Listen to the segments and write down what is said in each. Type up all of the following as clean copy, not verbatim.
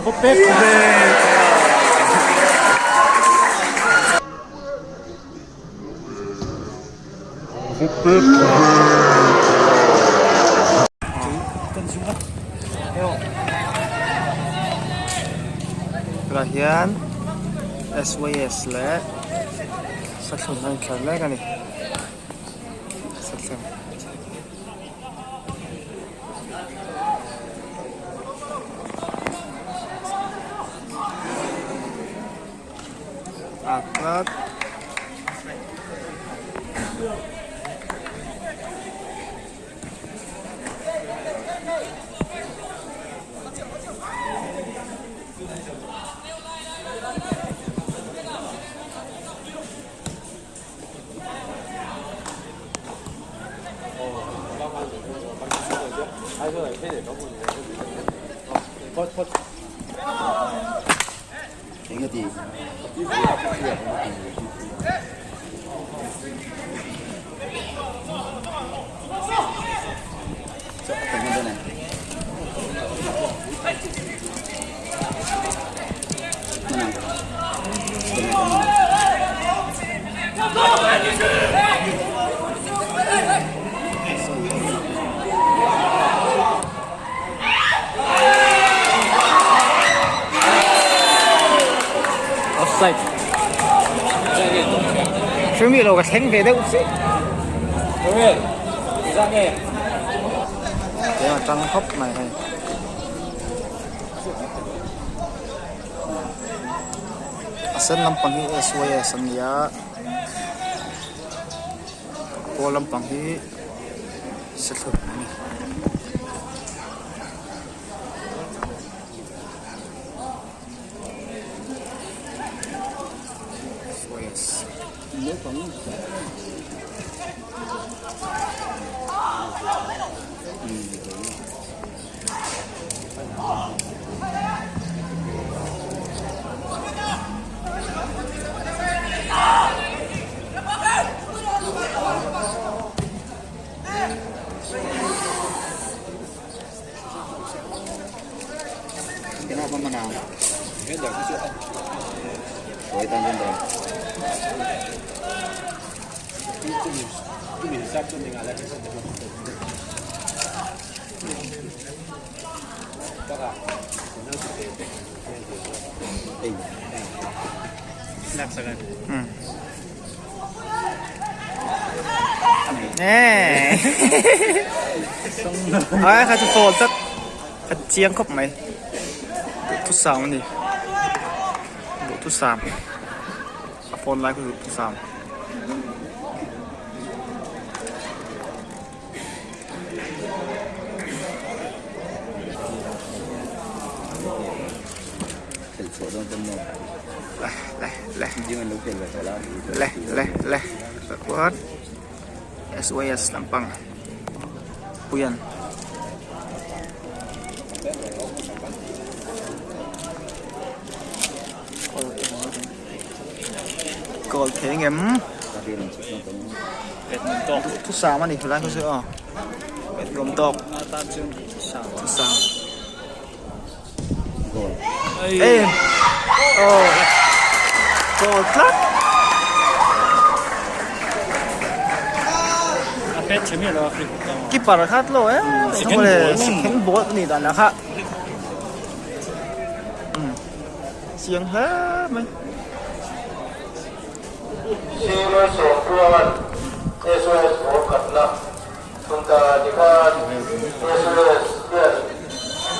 Va pet ve. Va pet ve. Tunah hian SYS leh Sathlum an inkhel mek a ni. Sathlum. Apat. Offside. Hre lo ka thleng ve deuh chiah. Tlem a tang khawp mai hei. A sen lampang hi SYS a ni a a pawl lampang hi Sethlun a ni. SYS. Ai kha chu fawl tak a chiang khawp mai duhthusam a ni duhthusam a phone lai khu duhthusam. Le le le chuan SYS lampang puian goal thei ang em thusam a ni helai khaw chu aw nuam tawk thusam e aw goal tlat keeper kha tlo e second ball a nih dan lah kha chiang hle mai. Sir SOS ball khatna Tunta tikhan SOS hian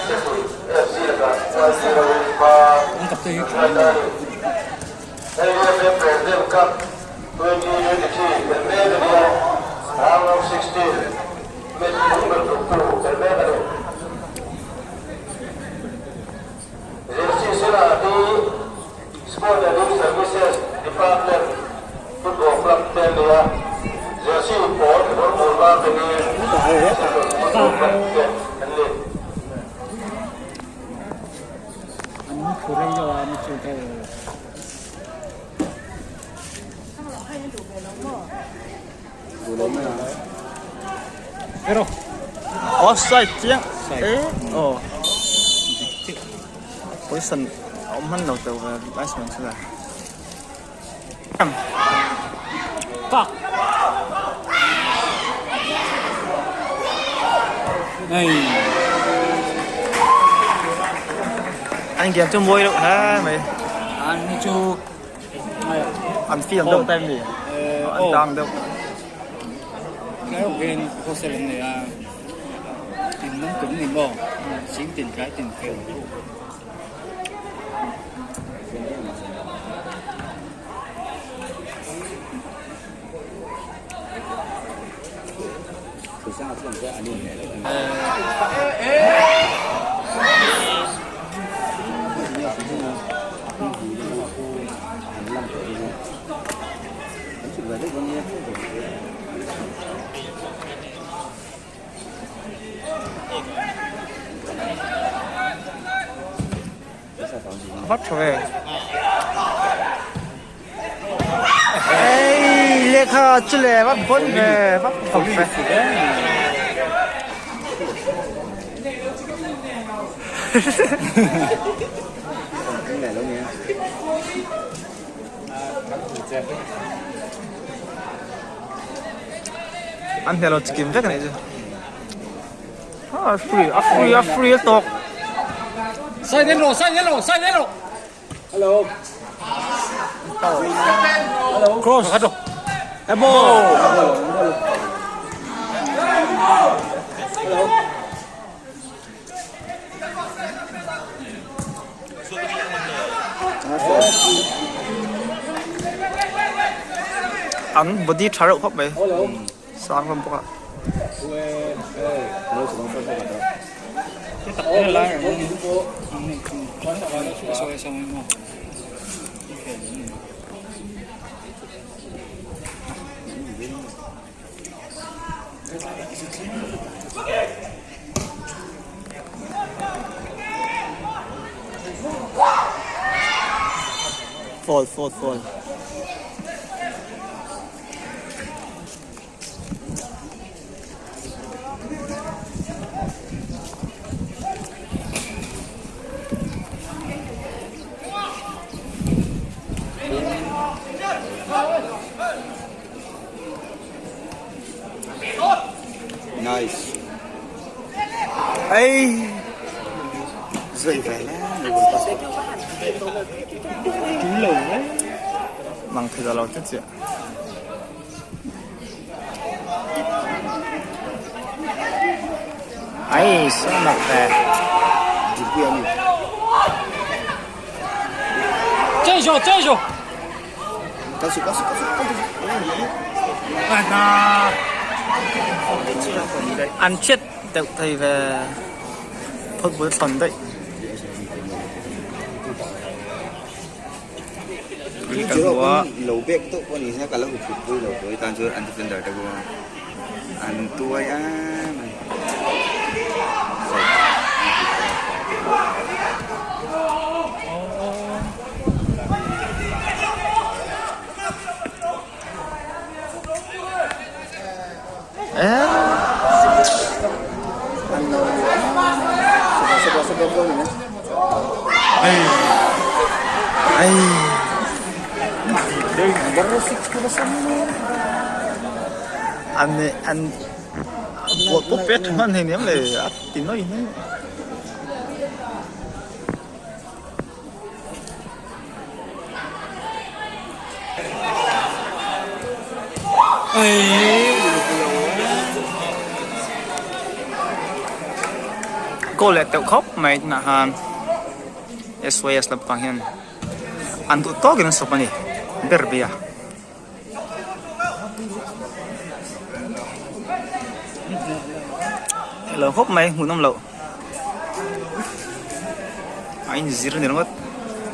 Sesui FC lakah 1-0 in hma an hruai ta a ni. AFF President Cup 2023 tel mek a nia, round of 16 match lung ber tuktu tel mek a ni. Jersey senah hi Sport and Youth Services Department Football Club te an nei a, Jersey pawl kekawr bul var te hi Season Football Club te an ni. Offside chiang e aw. Position a awm hman lo teuh ve linesman chu le. Fuck. Hey. An game chu mawi deuh hle mai. An hi chu an field deuh time ni. An tang deuh. Cái đầu tiên có xe lần này à tìm nông cứng thì mò xin tiền cái tiền kêu. Vat tha ve. Ei lehkha chu le vat bawn ve vat tha ve. An hmel lo chikim vek a nih chu. A free a free a free a tawk. Sai đến rồi, sai đến rồi, sai đến rồi. Hello. Hello. Cross. Elbow. Hello. An body tha reuh khawp mai. Sang hlawm bawk a. Fall fall fall. Nice. Ei. Dậy về lá. Mang thei lo che chiah. Ai sao mặc về. 这球，这球。 An chết deuh thei ve phawt bul thlawn daih. Kan hmu a. Lo bek tawh pawh ni se ka lo huput pui lo pawh tan chuan an defender te pawh an tuai a mai. An an buat pawh pet hman hei niam le a ti nawi hle. Goal leh teuh khawp mai tunah khan S_Y_S lampang hian an duh tawkin an sawp a ni ber bia. Lo khawp mai hmuhnawm loh a inzir a ni ringawt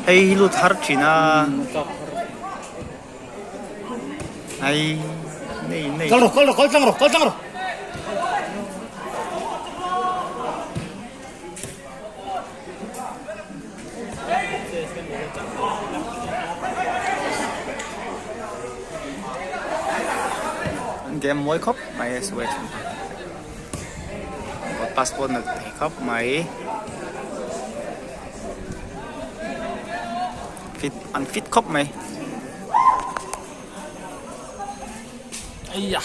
hei hi lut har thin a ai nei nei. Kal rawh kal rawh kal tlang rawh kal tlang rawh. An game mawi khawp mai a sawi thin passport na thei khawp mai. Fit an fit khawp mai. Aiya.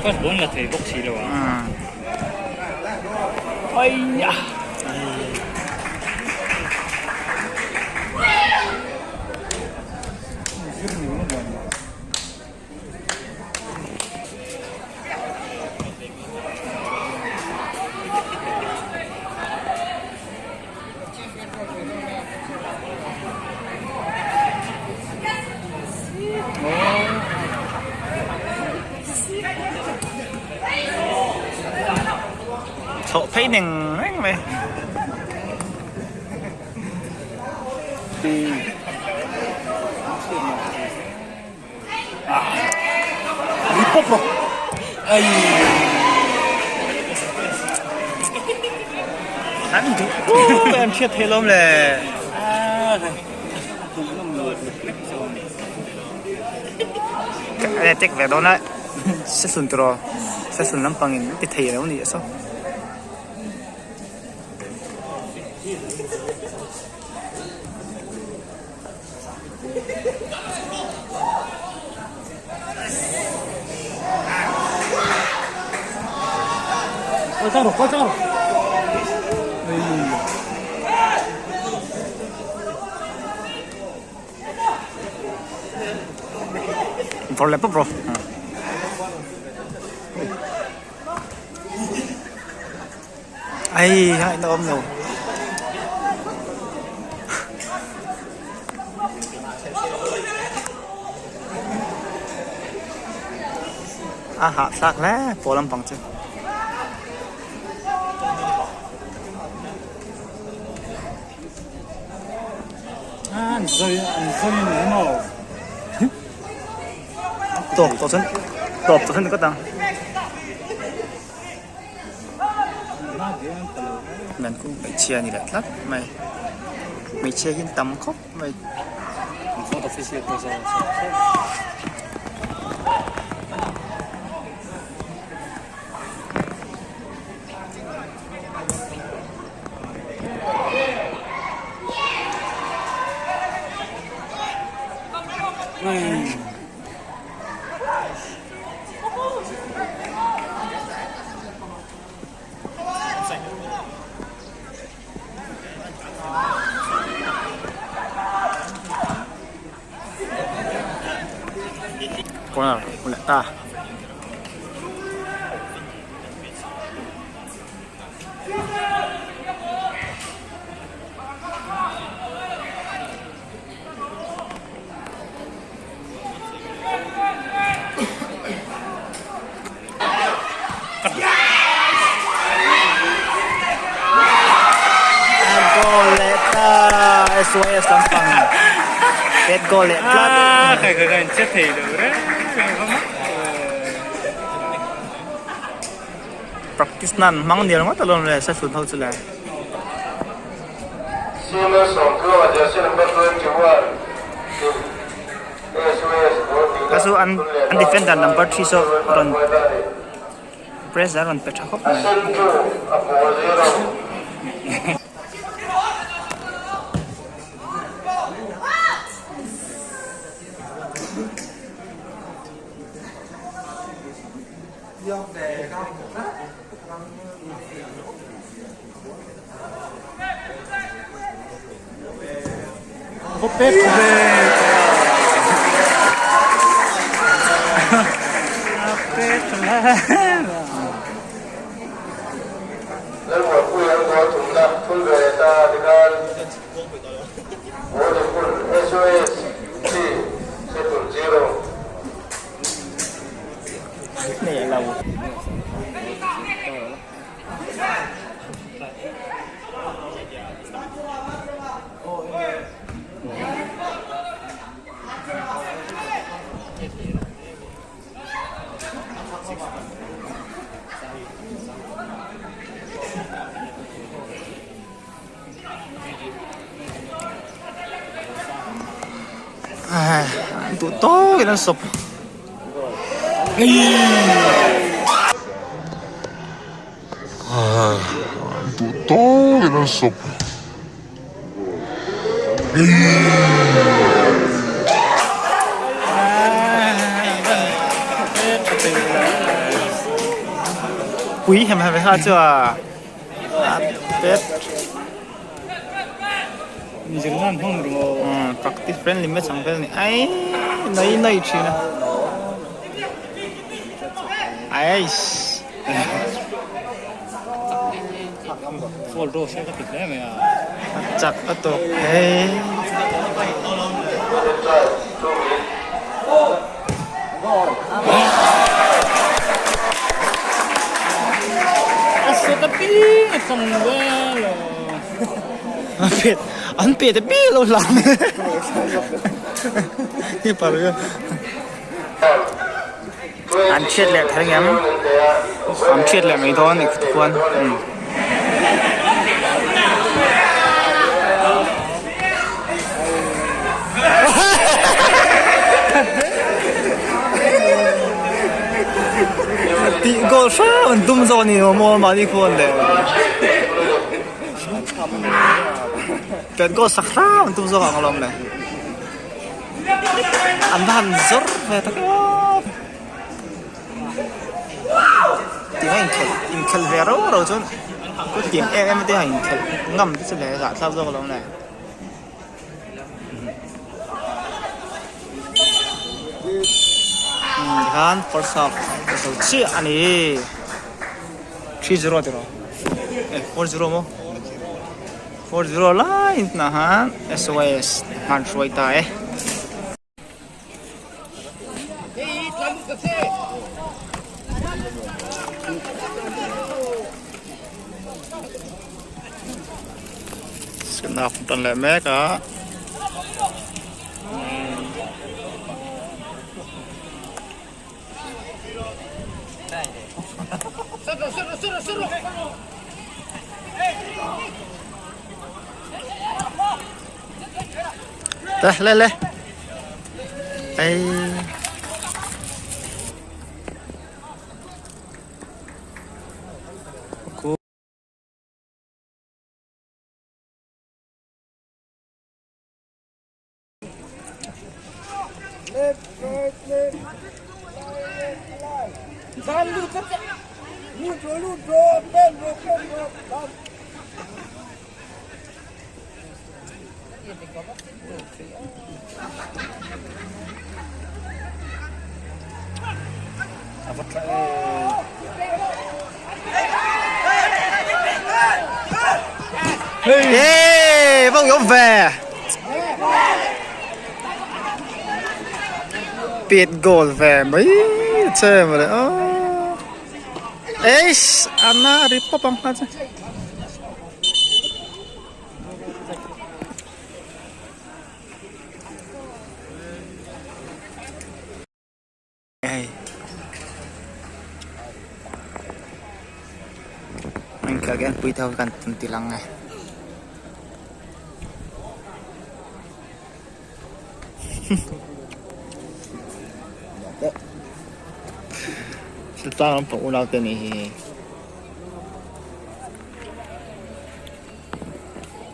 First ball la thei bawk si lo a. Aiya. Thlawh phei neng reng mai. An duh em hriat thei lawm le. Ka tek ve dawn a sehlun tiraw sehlun lampang in ti thei lo nih saw. Vawr leh pawp rawh. Ai ha in a awm lo. A hahthlak hle pawl lampang chu. An zawi an zawi ni maw. Tawp tawh chuan tawp tawh chuan ka tang. Nan khu hmeichhia a ni leh tlat mai hmeichhia hi an tam khawp mai. Corner hmu leh ta. A goal leh ta SYS lampang pet goal leh tlat. Practice nan hmang nial ngawt alawm le Sahlun ho chu le. Senior Sawmtluanga jersey number 21 in SOS goal Ka chu an an defender number 3 saw rawn press a rawn pe tha khawp mai. A sen chu a pawl zero. Lalmuanpuia an goal thumna thun ve leh ta tikhan goal inbul SOS 3 Setul 0. Duh tawkin an sawp. Duh tawkin an sawp. Pui hem hem kha chu a pet. Practice friendly match ang vel ni ai nai nai thin a aish chak a tawk hei An pet a pi lo hlang hi par hian an thiat leh thei ang an thiat leh mai dawn ni khuan tih goal hrang an tum zawk a ni maw mahni khuan leh. Tet goal sak hram an tum zawk ang alawm le. An va han zawr ve tak em. Tiang a inkhelh inkhelh ve rau rau chuan ku tiang em em te han inkhelh ngam te chu le zahthlak zawk alawm le. Tikhan first half a zo chiah a ni. 3-0 tiraw? Eh 4-0 maw? 4-0 lai in tunah khan SOS hman hruai ta e. Second half tan leh mek a. Đây, lên lên. Đây. Ê, bóng giống về. Piet goal về mấy chơi mà đấy. Ê, Anna rip up ang kha. Hei engkhelh hian pui te ho kan ti lang e. Sultan lampang unau te nih hi.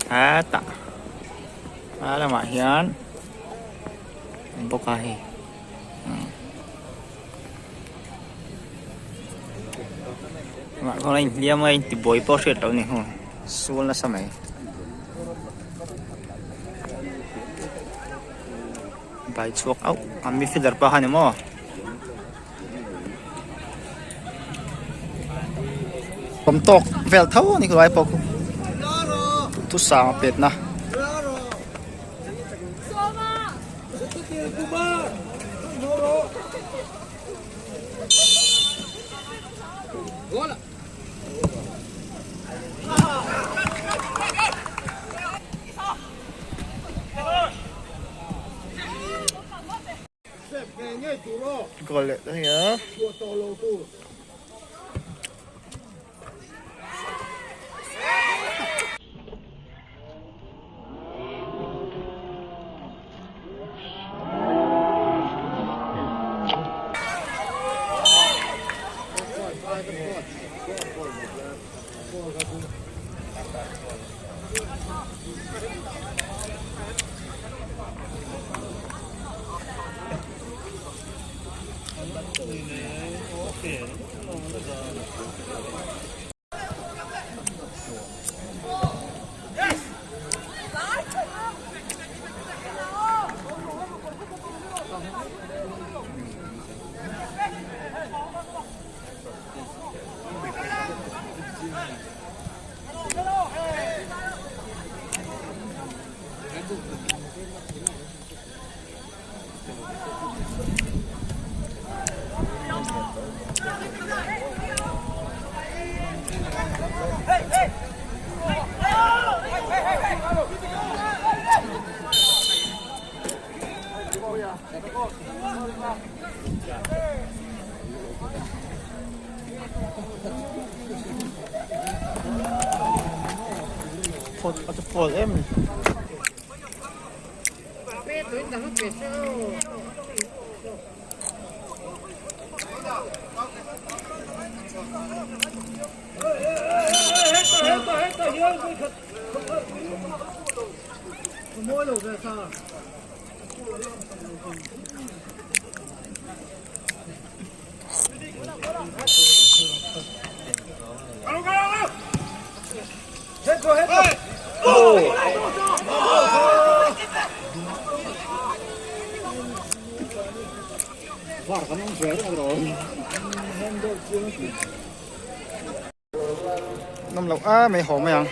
Hetah a lamah hian awm bawk a hei. Mah khaw a inhliam a intibuai pawh hriat loh a ni hung sul nasa mai. Bai chhuak auh a midfielder pa kha ni maw. Awm tawk vel tho a ni khulai pawh khu thusang a pet na. Goal leh ta hei a. Phawt a em a ni. Nawm loh a mai haw mai ang.